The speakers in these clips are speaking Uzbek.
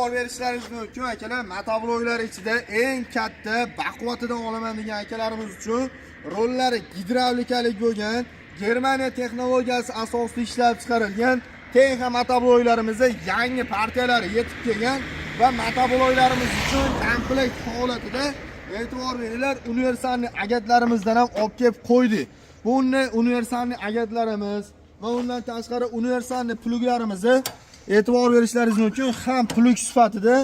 E'tibor berishlaringiz mumkin, akalar, motobloklar ichida eng katta baquvvatidan olaman degan akalarimiz uchun rollari gidravlikalik bo'lgan, Germaniya texnologiyasi asosida ishlab chiqarilgan Tenha motobloklarimizni yangi partiyalari yetib kelgan va motobloklarimiz uchun komplekt holatida, e'tibor beringlar, универсальный agatlarimizdan ham olib kelib qo'ydik. Bunday универсальный agatlarimiz va undan tashqari универсальный pluglarimizni, e'tibor berishlaringiz mumkin, ham plug sifatida,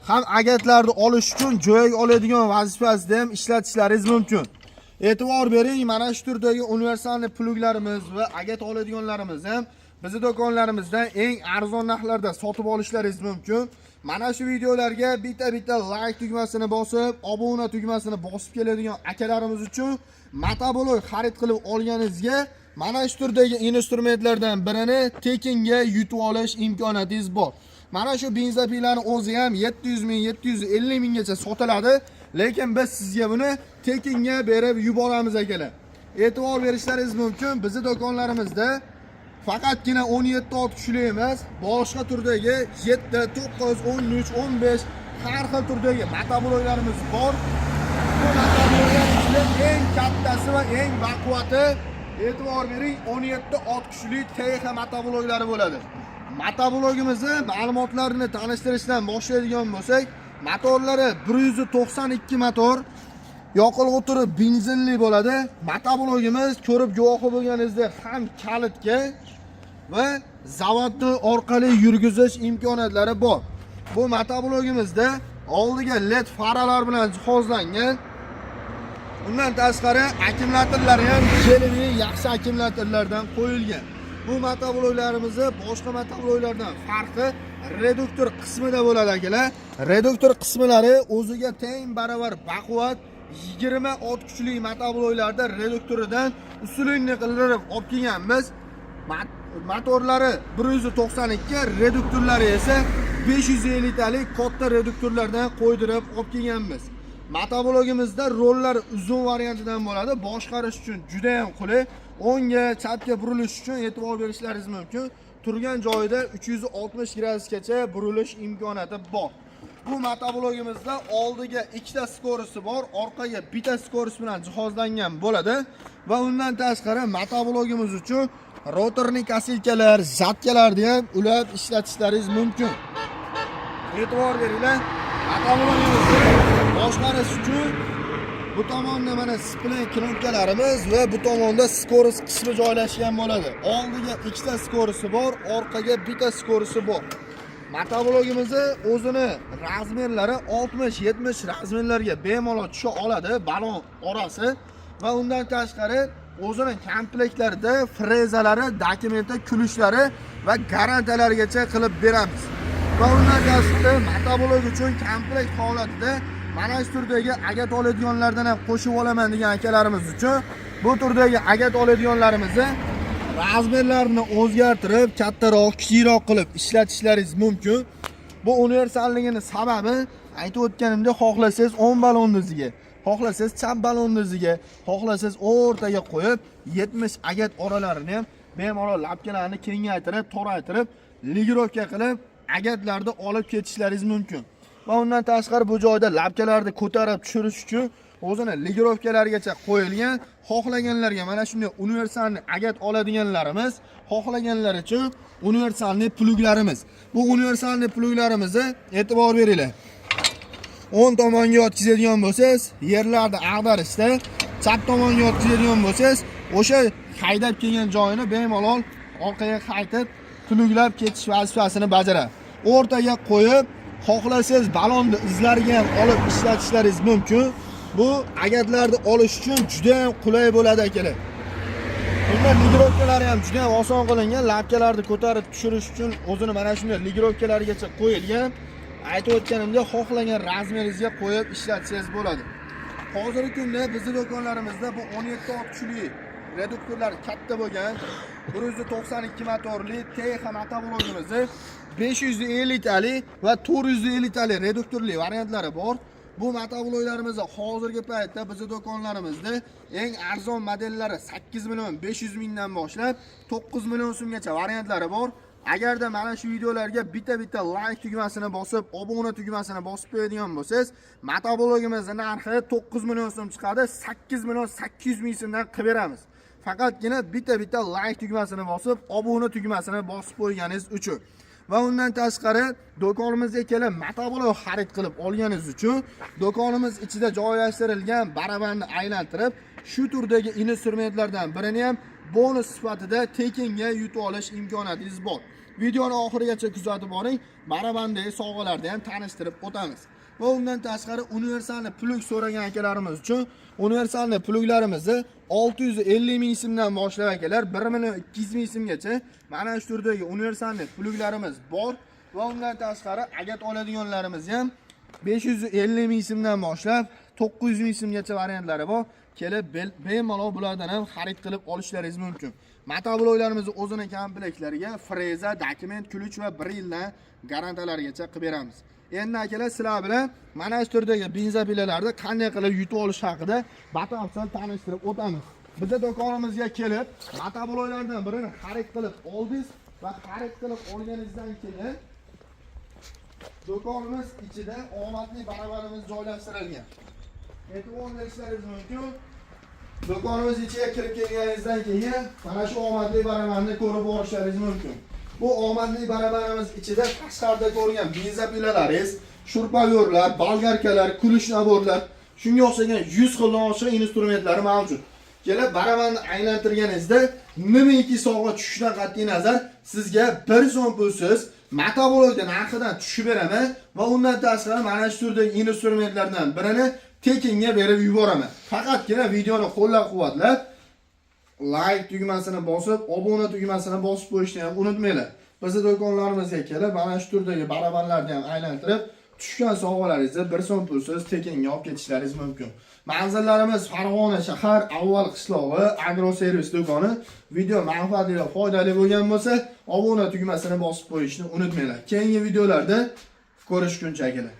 ham agatlarni olish uchun joyiga oladigan vazifasida ham ishlatishlaringiz mumkin. E'tibor bering, mana shu turdagi универсальный pluglarimiz va agat oladiganlarimiz ham bizni do'konlarimizdan eng arzon narxlarda sotib olishlaringiz mumkin. Mana shu videolarga bitta bitta like tugmasini bosib, obuna tugmasini bosib keladigan akalarimiz uchun motoblok xarid qilib olganingizga mana shu turdagi instrumentlardan birini tekinga yutib olish imkoniyatingiz bor. Mana shu benzopilarni o'zi ham 700 ming, 750 minggacha sotiladi, lekin biz sizga buni tekinga berib yuboramiz, akalar. E'tibor berishlaringiz mumkin, bizni do'konlarimizda faqatgina 17 ot kuchli emas, boshqa turdagi 7, 9, 13, 15 har xil turdagi motobloklarimiz bor. Bu motobloklar ichida eng kattasi va eng baquvvati, e'tibor bering, 17 ot kuchli TH motobloklari bo'ladi. Motoblogimizni ma'lumotlarini tanishtirishdan boshlaydigan bo'lsak, motorlari 192 motor, yoqilg'i turi benzinli bo'ladi. Motoblogimiz, ko'rib guvohi bo'lganingizdek, ham kalitga va zavodni orqali yurgizish imkoniyatlari bor. Bu motoblogimizda oldiga LED faralar bilan jihozlangan. Undan tashqari akkumulyatorlari ham kelibli, yaxshi akkumulyatorlardan qo'yilgan. Bu motobloklarimizni boshqa motobloklardan farqi reduktor qismida bo'ladi, akalar. Reduktor qismlari o'ziga teng baravar baquvvat 20 ot kuchli motobloklarda reduktoridan усиленный qildirib olib kelganmiz. Motorlari 192, reduktorlari esa 550 talik katta reduktorlardan qo'ydirib olib kelganmiz. Motoblogimizda rollar uzun variantidan bo'ladi. Boshqarish uchun juda ham qulay. O'ngga, chapga burilish uchun, e'tibor berishlaringiz mumkin, turgan joyida 360 gradusgacha burilish imkoniyati bor. Bu motoblogimizda oldiga ikkita скорость i bor, orqaga bitta скорость bilan jihozlangan bo'ladi va undan tashqari motoblogimiz uchun роторный косилка lar, жатка larni ham ulab ishlatishlaringiz mumkin. E'tibor beringlar, motoblogimizni boshqarish uchun bu tomonda mana сцепление knopkalarimiz va bu tomonda скорость qismi joylashgan bo'ladi. Oldiga ikkita скорость i bor, orqaga bitta скорость i bor. Motoblogimizni o'zini razmerlari 60-70 razmerlarga bemalol tusha oladi, balon orasi va undan tashqari o'zini komplektlarida frezalari, dokumenti, ключ lari va garantiyalarigacha qilib beramiz. Va undan tashqari motoblok uchun komplekt holatida mana shu turdagi agat oladiganlardan ham qo'shib olaman degan akalarimiz uchun bu turdagi agat oladiganlarimizni razmerlarini o'zgartirib, kattaroq, kichikroq qilib ishlatishlaringiz mumkin. Bu universalligini sababi, aytib o'tganimdek, xohlasangiz 10 balonni iziga, xohlasangiz chap balonni iziga, xohlasangiz o'rtaga qo'yib 70 agat oralarini ham bemalol lapkalarni kengaytirib, toraytirib, регулировка qilib agatlarni olib ketishlaringiz mumkin. Va undan tashqari bu joyda lapkalarni ko'tarib tushirish uchun o'zini регулировка larigacha qo'yilgan. Xohlaganlarga mana shunday универсальный agat oladiganlarimiz, xohlaganlar uchun универсальный pluglarimiz. Bu универсальный pluglarimizni, e'tibor beringlar, o'ng tomonga yotkazadigan bo'lsangiz, yerlarni ag'darishda, chap tomonga yotkazadigan bo'lsangiz, o'sha haydab kelgan joyini bemalol orqaga qaytib pluglab ketish vazifasini bajaradi. O'rtaga qo'yib, xohlasangiz balonni izlariga ham olib ishlatishlaringiz mumkin. Bu agatlarni olish uchun juda ham qulay bo'ladi, akalar. Bunda регулировка lari ham juda ham oson qilingan. Lapkalarni ko'tarib tushirish uchun o'zini mana shunday регулировка larigacha qo'yilgan. Aytib o'tganimdek, xohlagan razmeringizga qo'yib ishlatsangiz bo'ladi. Hozirgi kunda bizni do'konlarimizda bu 17 ot kuchli reduktorlar katta bo'lgan 192 motorli TH motoblogimizni 550 talik va 450 talik reduktorli variantlari bor. Bu motobloklarimizni hozirgi paytda bizni do'konlarimizda eng arzon modellari 8 million 500 mingdan boshlab 9 million so'mgacha variantlari bor. Agarda mana shu videolarga bitta-bitta like tugmasini bosib, obuna tugmasini bosib qo'yadigan bo'lsangiz, motoblogimizni narxi 9 million so'm chiqadi, 8 million 800 ming so'mdan qilib beramiz. Faqatgina bitta-bitta like tugmasini bosib, obuna tugmasini bosib qo'yganingiz uchun. Va undan tashqari do'konimizga kelib motoblok xarid qilib olganingiz uchun do'konimiz ichida joylashtirilgan barabanni aylantirib, shu turdagi instrumentlardan birini ham bonus sifatida tekinga yutib olish imkoniyatingiz bor. Videoni oxirigacha kuzatib boring, barabandagi sovg'alarni ham tanishtirib o'tamiz. Va undan tashqari универсальный плуг so'ragan akalarimiz uchun универсальный плуг larimizni 650 ming so'mdan boshlab akalar 1 million 200 ming so'mgacha mana shu turdagi универсальный плуг larimiz bor. Va undan tashqari agat oladiganlarimiz ham 550 ming so'mdan boshlab 900 ming so'mgacha variantlari bor. Kelib bemalol bulardan ham xarid qilib olishlaringiz mumkin. Motobloklarimizni o'zini komplektlariga freza, dokument, ключ va 1 yildan garantiyalargacha qilib beramiz. Endi akalar, sizlar bilan mana shu turdagi бензопила larni qanday qilib yutib olish haqida batafsil tanishtirib o'tamiz. Biza do'konimizga kelib motobloklardan birini xarid qilib oldingiz va xarid qilib olganingizdan keyin do'konimiz ichida omadli barabanimiz joylashtirilgan. E'tibor berishlaringiz mumkin. Do'konimiz ichiga kirib kelganingizdan keyin mana shu omadli barabanni ko'rib borishlaringiz mumkin. Bu omadli barabanimiz ichida tashqarida ko'rgan бензопила laringiz, шуруповёрт lar, болгарка lar, ключ набор lar, shunga o'xshagan 100 xildan oshiq instrumentlari mavjud. Kelib barabanni aylantirganingizda nimaiki sovg'a tushishidan qat'iy nazar sizga 1 so'm pulsiz motoblokni narxidan tushib beraman va undan tashqari mana shu turdagi instrumentlardan birini tekinga berib yuboraman. Faqatgina videoni qo'llab-quvvatlab, like tugmasini bosib, obuna tugmasini bosib qo'yishni ham unutmanglar. Bizni do'konlarimizga kelib, mana shu turdagi barabanlarni ham aylantirib, tushgan sovg'alaringizni 1 so'm pulsiz tekinga olib ketishlaringiz mumkin. Manzillarimiz Farg'ona shahar, Avval qishlog'i, Agro servis do'koni. Video manfaatli va foydali bo'lgan bo'lsa, obuna tugmasini bosib qo'yishni unutmanglar. Keyingi videolarda ko'rishguncha akalar.